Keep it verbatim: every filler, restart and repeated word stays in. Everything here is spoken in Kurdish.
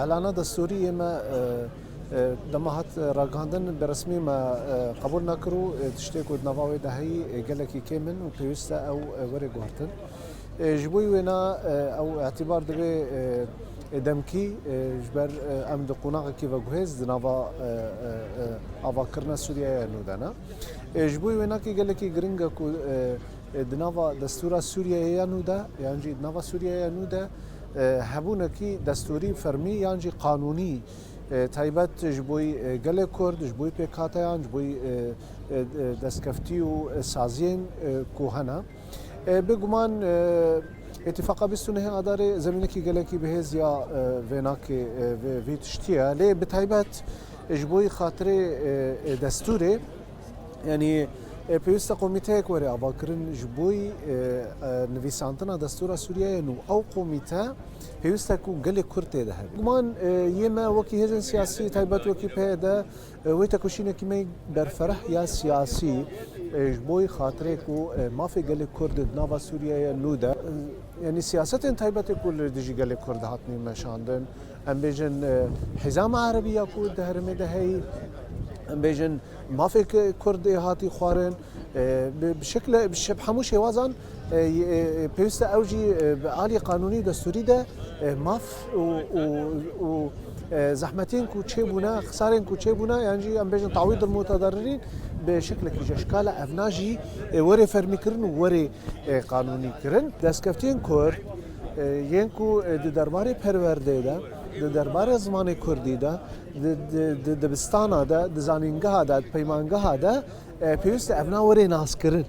Îlana destûrî yê me, e, e, dema hat, e, ragihandin, bi resmî me, e, qebûl nekir û, e, tiştê ku di nava wê de heyî, e, gelekî kêm in û pêwîst e ew, e, were guhertin. E, ji bo wêna, e, ew îtîbar dibe, e, e, demkî, e, ji ber, e, em di qonaxekî veguhêz di nava, e, e, e, avakirina Sûriyeyê ya nû de ne. E, ji bo wênakî gelekî giring e ku, e, e, di nava destûra Sûriyeyê ya nû de, yan jî di nava Sûriyeyê ya nû de, e, hebûnekî destûrî fermî yan jî qanûnî, e, taybet ji bo, e, gelê Kurd, ji bo pêkhateyan, ji bo, e, e, e, destkeftî û, e, saziyên, e, ku hene. E, bêguman, e, Îtîfaqa bîst û nehê Adarê zemînekî gelekî bihêz ya, e, vênakê, e, vê, vî tiştî ye. Lê bi taybet ji bo xatirê, e, e, destûrê, yanî, e, pêwîst e komîteyek were avakirin ji bo, e, e, nivîsantina destûra Sûriyeyê nû. Ew komîte pêwîst e ku gelê Kurd tê de hebe. Guman, e, yê me wekî hêzên siyasî, taybet wekî P Y D, e, wê tekoşînekî me berfereh ya siyasî, e, ji bo xatirê ku, e, mafê gelê Kurd di nava Sûriyeyê nû de, e, yanî siyasetên taybetê ku li dijî gelê Kurd hatine meşandin, em bêjin, e, Hizama Erebî ya ku di herêmê de heyî, em bêjin mafê ke-, Kurd ê hatî xwarin, e, bi, bi şekle, bi şe-, bi hemû şêwazan, e, e, e, pêwîst e ew jî, e, bi alî qanûnî û destûrî de, e, maf û, û, û, e, zehmetên ku çêbûne, xisarên ku çêbûne, yan jî em bêjin tawîd al mutederrîn bi şeklekî ji eşkala evna jî, e, were fermîkirin û were, e, qanûnî kirin. Destkeftiyên Kurd, e, yên ku, e, di derbarê perwerdê de, di derbarê zimanê Kurdî de, di, di, di dibistana de, di zanîngeha de, di peymangeha de, e, pêwîst e evna were naskirin.